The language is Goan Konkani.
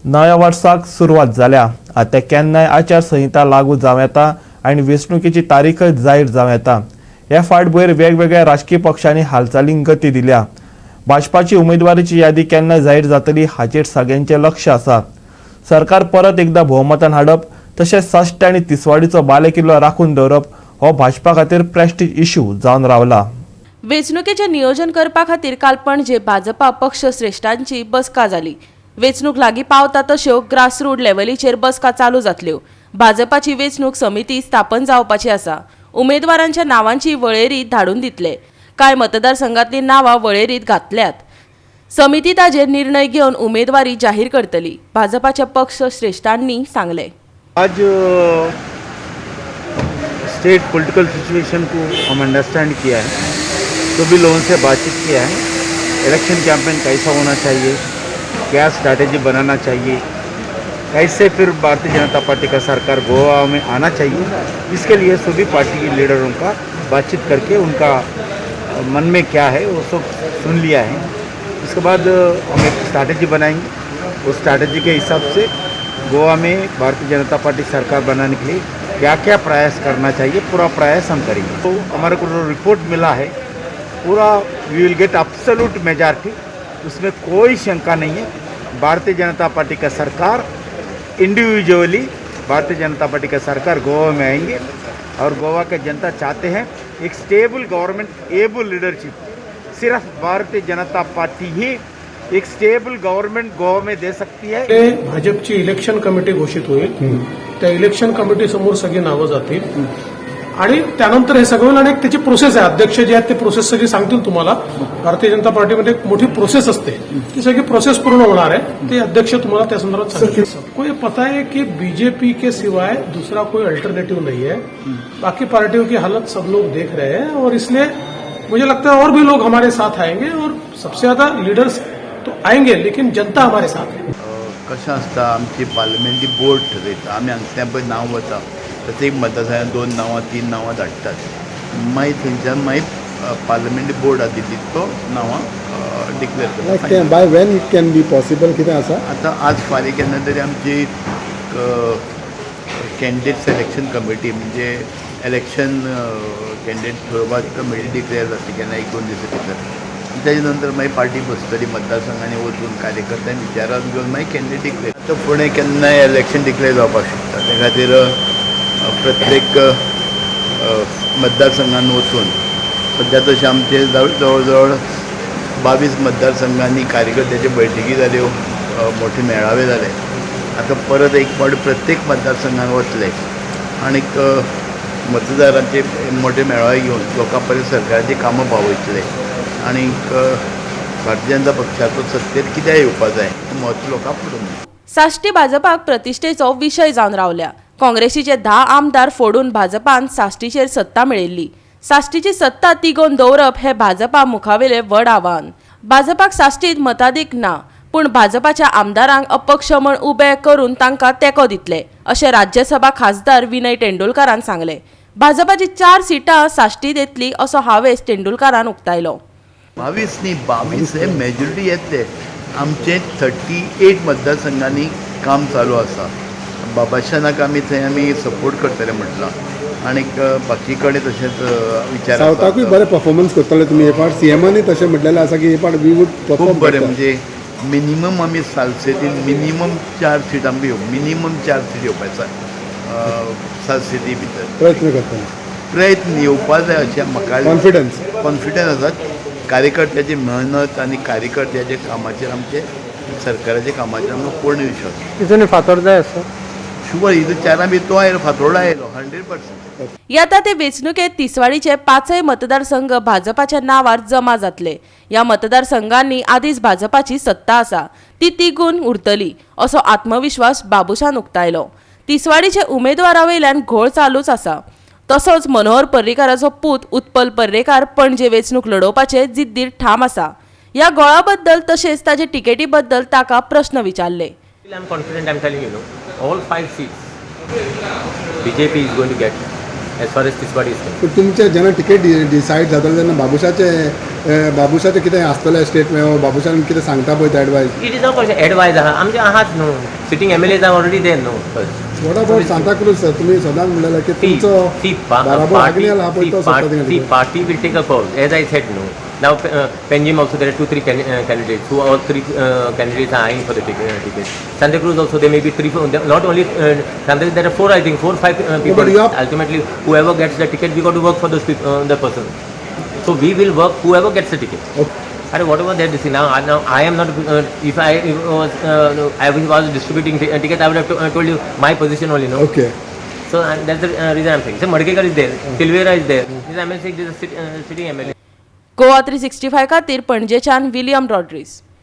नव्या वर्साक सुरवात जाल्या. आतां केन्नाय आचारसंहिता लागू जावं येता आनी वेंचणुकेची तारीखय जाहीर जावं येता. हे फाटभुंयेर वेगवेगळ्या राजकीय पक्षांनी हालचालींक गती दिल्या. भाजपाची उमेदवारीची यादी केन्ना जाहीर जातली हाचेर सगळ्यांचें लक्ष आसा. सरकार परत एकदा भोवमतान हाडप तशेंच साश्ट आनी तिसवाडीचो बालेकिल्लो राखून दवरप हो भाजपा खातीर प्रेस्टीज इश्यू जावन रावला. वेंचणुकेचें नियोजन करपा खातीर काल पणजे भाजपा पक्ष श्रेश्ठांची बसका जाली. वेंचणूक लागीं पावता तश्यो ग्रासरूट लेव्हलीचेर बसका चालू जातल्यो. भाजपाची वेंचणूक समिती स्थापन जावपाची आसा. उमेदवारांच्या नांवांची वळेरी धाडून दितले. कांय मतदारसंघातलीं नांवां वळेरीत घातल्यात. समिती ताजेर निर्णय घेवन उमेदवारी जाहीर करतली, भाजपाच्या पक्ष श्रेश्ठांनी सांगलें. आज स्टेट पॉलिटिकल सिचुएशन को हम अंडरस्टैंड किया है, सभी लोगों से बातचीत किया है. इलेक्शन कैंपेन कैसा होना चाहिए, क्या स्ट्रैटेजी बनाना चाहिए, कैसे फिर भारतीय जनता पार्टी का सरकार गोवा में आना चाहिए, इसके लिए सभी पार्टी के लीडरों का बातचीत करके उनका मन में क्या है, वो सब सुन लिया है. इसके बाद हम एक स्ट्रैटेजी बनाएंगे. उस स्ट्रैटेजी के हिसाब से गोवा में भारतीय जनता पार्टी सरकार बनाने के लिए क्या क्या प्रयास करना चाहिए, पूरा प्रयास हम करेंगे. तो हमारे को जो रिपोर्ट मिला है पूरा, we will get absolute majority, उसमें कोई शंका नहीं है. भारतीय जनता पार्टी का सरकार, इंडिविजुअली भारतीय जनता पार्टी का सरकार गोवा में आएंगे और गोवा के जनता चाहते हैं एक स्टेबल गवर्नमेंट, एबल लीडरशिप. सिर्फ भारतीय जनता पार्टी ही एक स्टेबल गवर्नमेंट गोवा में दे सकती है. ते भाजपची इलेक्शन कमिटी घोषित होईल. त्या इलेक्शन कमिटी समोर सगळी नावं जातील आणि त्यानंतर हे सगळं होईल आणि एक त्याची प्रोसेस आहे. अध्यक्ष जे आहेत ते प्रोसेस सगळी सांगतील तुम्हाला. भारतीय जनता पार्टीमध्ये एक मोठी प्रोसेस असते, ती सगळी प्रोसेस पूर्ण होणार आहे. ते अध्यक्ष तुम्हाला त्या संदर्भात सांगतील. सबको ये पता है कि बीजेपी के सिवाय दूसरा कोई अल्टरनेटिव नहीं है. बाकी पार्टियों की हालत सब लोग देख रहे हैं और इसलिए मुझे लगता है और भी लोग हमारे साथ आएंगे और सबसे ज्यादा लीडर्स तो आएंगे, लेकिन जनता हमारे साथ है. कशें आसता, आमची पार्लमेंटरी बोर्ड ठरयता. आमी हांगच्यान पळय नांव वता, प्रत्येक मतदारसंघात दोन नांवां, तीन नांवां धाडटात. मागीर थंयच्यान मागीर पार्लमेंटरी बोर्ड आहा दिल्लीक, तो नांवां डिक्लेअर लायक करता. तें by when it can be possible, कितें आसा? आतां आज फाल्यां केन्ना तरी आमची कॅन्डिडेट सिलेक्शन कमिटी, म्हणजे इलेक्शन कॅन्डिडेट थरोवपाक कमिटी डिक्लेअर जातली केन्ना एक दोन दिसां भितर. तेजे नंतर मागीर पार्टी बसतली, मतदारसंघांनी वचून कार्यकर्त्यांक विचारात घेवन मागीर कॅन्डिडेट डिक्लेअर. आतां फुडें केन्नाय इलेक्शन डिक्लेअर जावपाक शकता. ते खातीर प्रत्येक मतदारसंघान वचून, सद्या तशें आमचे जवळ जवळ 22 मतदारसंघांनी कार्यकर्त्याच्यो बैठकी जाल्यो, मोठे मेळावे जाले. आतां परत एक फावट प्रत्येक मतदारसंघान वतले आनीक मतदारांचे मोठे मेळावे घेवन लोकां पर्यंत सरकाराचीं कामां पावयतले आनीक भारतीय जनता पक्षाचो सत्तेर कित्याक येवपा जाय, म्हत्व लोकांक पडून दितले. साश्टी भाजपाक प्रतिश्ठेचो विशय जावन रावल्या. काँग्रेसीचे 10 आमदार फोडून भाजपान साश्टीचेर सत्ता मेळयल्ली. साश्टीची सत्ता तिगोवन दवरप हे भाजपा मुखावेले व्हड आव्हान. भाजपाक साश्टीत मताधिक ना, पूण भाजपाच्या आमदारांक अपक्ष म्हण उबे करून तांकां तेंको दितले, अशें राज्यसभा खासदार विनय तेंडुलकारान सांगलें. भाजपाची चार सिटां साश्टीत येतली, असो हावेस तेंडुलकारान उक्तायलो. 22 न्ही, 22 हे मेजॉरिटी येतले. आमचे 38 मतदारसंघांनी काम चालू आसा. बाबाशानाक आमी थंय आमी सपोर्ट करतले म्हटलां आनीक बाकी कडेन तशेंच विचार आसा. सावथाकूय बरें परफॉर्मन्स करतले तुमी हे फावट. सीएमानूय तशें म्हटलेलें आसा की हे फावट we would खूब परफॉर्म. बरें, म्हणजे मिनिमम आमी सालसेतीन मिनिमम चार सीट आमकां येवप, मिनिमम चार सीट येवपाचो सालसेती भितर. प्रयत्न करतले. प्रयत्न येवपा जाय अशें म्हाका कॉन्फिडन्स. कॉन्फिडन्स आसा. कार्यकर्त्याची मेहनत आनी कार्यकर्त्याच्या कामाचेर, आमचे सरकाराच्या कामाचेर आमकां पूर्ण विश्वास. तितून फातर जाय आसा. शुवर, इथं चारां बी तो आयलो, फातोर्डा आयलो, 100%. येता ते वेंचणुकेत तिसवाडीचे पांचय मतदारसंघ भाजपाच्या नांवार जमा जातले. ह्या मतदारसंघांनी आदींच भाजपाची सत्ता आसा, ती तिगून उरतली, असो आत्मविश्वास बाबुशान उक्तायलो. तिसवाडीचे उमेदवारा वयल्यान घोळ चालूच आसा. तसोच मनोहर पर्रीकाराचो पूत उत्पल पर्रेकार पणजे वेंचणूक लढोवपाचे जिद्दीर ठाम आसा. ह्या गोळा बद्दल तशेंच ताचे तिकेटी बद्दल ताका प्रश्न विचारले. I am confident, I am telling you, no, all five seats BJP is going to get. As far as Tiswadi is पूण तुमचे जेन्ना टिकेट डिसायड जातले तेन्ना बाबुशाचे बाबुशाचे कितें आसतलें स्टेटमेंट, बाबुशान कितें सांगता पळय ते advice? It is of advice आहा, आमचे आहाच न्हू, sitting MLAs are already there न्हू first. What about Santacruz sir? तुमी सदांच म्हणलेलें की तुमचो बाराबर आग्नेल आहा पळय तो सोदता See, थिंगा. Party will take a call. As I said, no. Now, Panjim also, there are two, three candidates who all three candidates are eyeing for the ticket. Santa Cruz also, there may be three, four, not only Santa Cruz, there are four, I think, four, five people. But you are- Ultimately, whoever gets the ticket, we got to work for those people, the person. So we will work whoever gets the ticket. Okay. Arey, whatever they decide. Now I am not. If I if was, no, I was distributing tickets, I would have told you my position only. No. Okay. So that's the reason I'm saying. So Madkekar is there, Silveira is there. This I'm saying this is sitting MLA. Goa 365 खातीर पणजेच्यान विलियम रॉड्रिग्स.